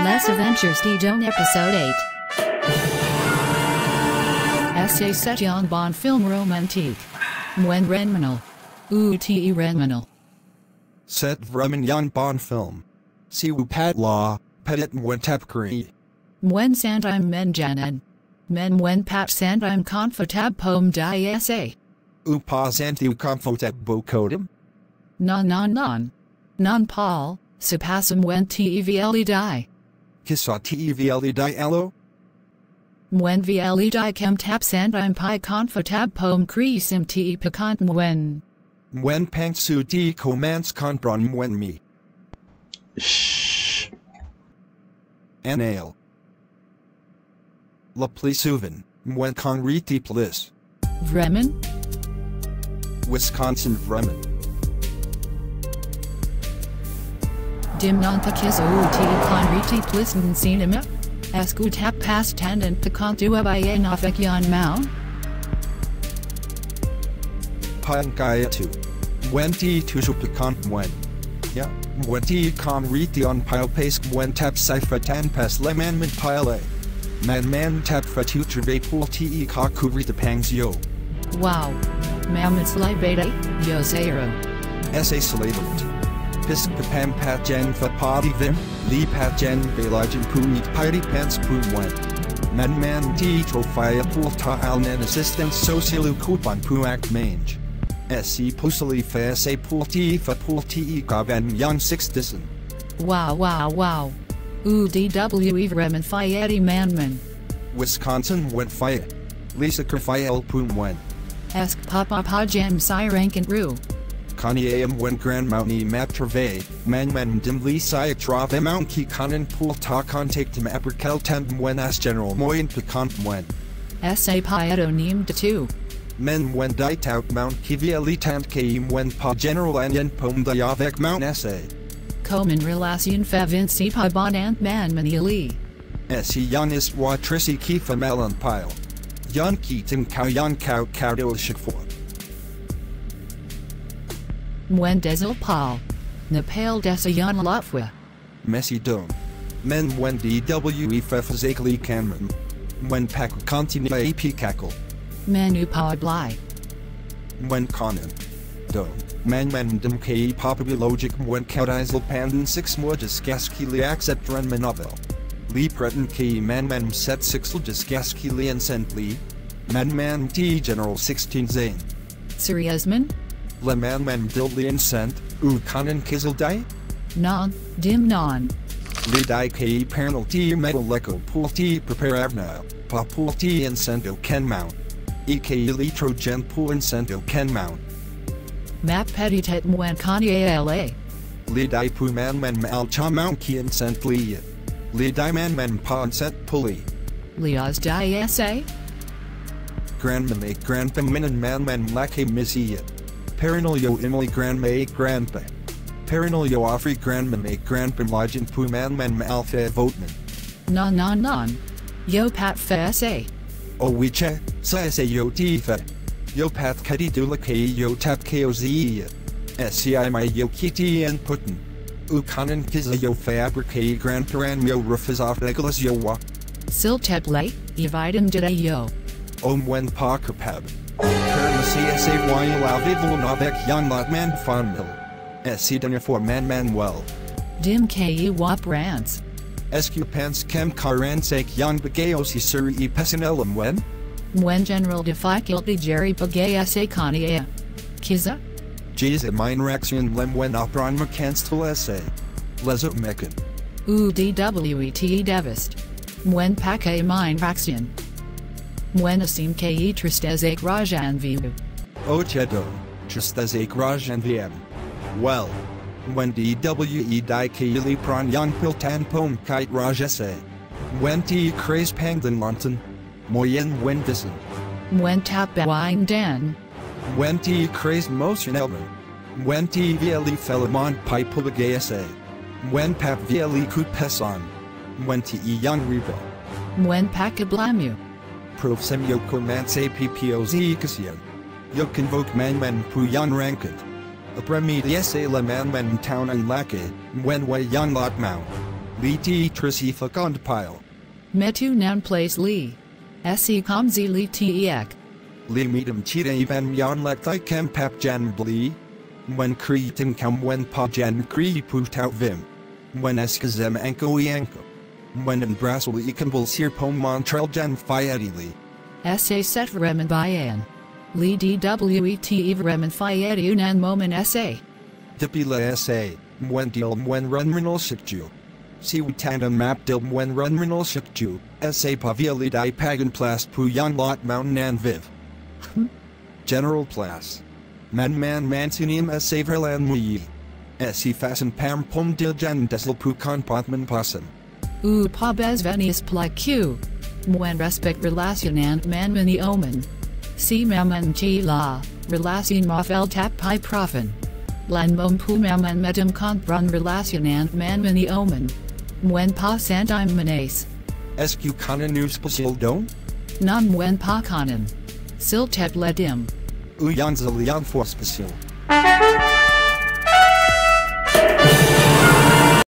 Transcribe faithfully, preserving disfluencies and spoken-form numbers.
S Adventures de Don Episode eight. Essai, c'est un bon film romantique. Mwen renmen l. Ou te renmen l. C'est vraiment un bon film. Si ou pa t la, petèt mwen t ap kriye. Mwen santi m menm Janet. Men mwen pa t santi m konfòtab pou m di sa. Ou pa santi w konfòtab pou w koute m? Non, non, non. Non, Paul, se pa sa mwen te vle di. Kisa w te vle di alò? Mwen vle di ke m t ap santi m pi konfòtab pou m kriye si m te pran kont mwen. Mwen panse w te kòmanse konprann mwen, men. Ch. Ann ale. Le pli souvan, mwen konn rete plis. Vrèman? Wisconsin vrèman. Di m non, kisa ou te konn rete plis nan sinema? Èske w t ap pase tan an pran kont ou avèk yon moun? Pa yon kay tou. Mwen te toujou pran kont mwen. Ya, mwen te konn rete anpil paske mwen t ap eseye fè tan pase lè manman m pa la. Manman m t ap fè tout travay pou l te ka kouvri depans yo. Wow. Manman m t ap fè travay yo sèyè. Èske se vre? Piske papa m pa t janm fè pati avè m, li pa t janm bay lajan pou li te peye depans pou mwen. Manman m te twò fayi pou l ta al nan asistans sosyal okipe pou ak manje. Èske se pou sa li fè sa pou l te fè pou l te ka ban m yon six desen? Wow, wow, wow. Ou D W E vrèman fayi di manman m. Wisconsin mwen fayi. Li sakrifye l pou mwen. Èske papa pa janm eseye rann kont ou? Kounye a mwen granmoun m ap travay, manman m di m li eseye travay moun ki konnen pou l ta kontakte m apre kèk tan mwen ap jere mwayen pran kont mwen. Èske se pa anonnim ditou? Men mwen di tout moun ki vle li tande ke mwen pa jere anyen pou m di avèk moun sa. Kòman relasyon fè vin si pa bon ant manman m e li? Èske se yon istwa tris ki fè m mal anpil? Yon ki te ka yon ka kado chak fwa. Mwen dezole Paul. N a pale de sa yon lòt fwa. Mèsi Don. Men mwen D W E fè fizikman kanmenm. Mwen pa ka kontinye epi kakl. Men ou pa bliye. Mwen konnen. Don, manman m di m ke li pa p ap lojik mwen koute l pandan six mwa jiskaske li aksepte rann mwen avè l. Li prete m ke manman m sèt six l jiskaske li ansent li. Manman m te jeneral sixteen zen. Seryèzman? Lè manman m di l li ansent, ou konnen kisa l di? Non, di m non. Li di ke li pa nan ti mete lekòl pou l te prepare avni l, pa pou l te ansent okenn moun. E ke li twò jenn pou ansent okenn moun. M ap pèdi tèt mwen kounye a la. Li di pou manman m al tande moun ki ansent li ye. Li di manman m pa ansent pou li. Li oze di sa? Granmanman ak granpaman m mennen manman m lakay mesye a. Paran l yo renmen granma ak granpa. Paran l yo ofri granmanman ak granpa m lajan pou manman m al fè vòt moun. Non, non, non. Yo pa t fè sa. O wi, se sa yo te fè. Yo pa t ka di w lakay yo t ap koze a. Èske se manman yo ki te enpòtan? Ou konnen kisa yo fè apre ke granparan m yo refize ofri legliz yo a? Silteple, envite m di yo. O mwen pa kapab. Paran m se se vwayan la viv ann avèk yon lòt manm fanmi l. Èske se dènye fwa manman m wè l? Di m ke w ap ranse. Èske w panse ke m ka ranse ak yon bagay osi serye pèsonèl a mwen? Mwen jeneral de fakilte jere bagay sa kounye a. Kisa? Jezi mwen raksyon lè mwen aprann m konn sa. Lèzòt mechan. Ou D W E te devast. Mwen pa ka mwen raksyon. Mwen estime ke tristès ak raj anvayi ou. O tchèdo, tristès ak raj anvayi m. Well, mwen D W E di ke li pran yon pil tan pou m kite raj sa. Mwen te kraze pandan lontan. Mwen wè desen. Mwen t ap ba w yon dan. Mwen te kraze emosyonèlman. Mwen te vle fè lemonn pè pou bagay sa. Mwen pa t vle koute pèsonn. Mwen te yon rival. Mwen pa ka blame ou. Pwofesè m yo kòmanse ap poze kesyon. Yo konvoke manman m pou yon rankont. Apre midi a se lè manman m te nan lakay, mwen wè yon lòt moun. Li te trisi fè konpayèl. Mete w nan plas li. Èske kòmsi li te ek. Li menm ti te ban m yon lèt ki konn pa janm bliye. Mwen kriye tan ke mwen pa janm kriye pou tout vi m. Mwen eskize m ankò e ankò. Mwen anbrase l e konbal sou pon Montreal jan fè ede li. Èske se t vrèman byen. Li di w e te vrèman fè ede w nan moman sa. Depi lè sa, mwen di l mwen renmen l chak jou. Si w tande m ap di l mwen renmen l chak jou, èske se pa vre li pa gen plas pou yon lòt moun nan vi w. General Place. Man man man ti nim èske se vrèman mwen ye. Èske se fason pa m pou m di l jan m te santi pou konpòtman pase m. Ou pa bezwen esplike w. Mwen respekte relasyon ant manman e manman. Si manman te la, relasyon mwen t ap pi pwofon. Lanmou m pou manman mete m konprann relasyon ant manman e manman. Mwen pa santi m menase. Èske w konnen yon espesyal don? Non mwen pa konnen. Si w te vle di m. Ou yon zilyon fwa espesyal.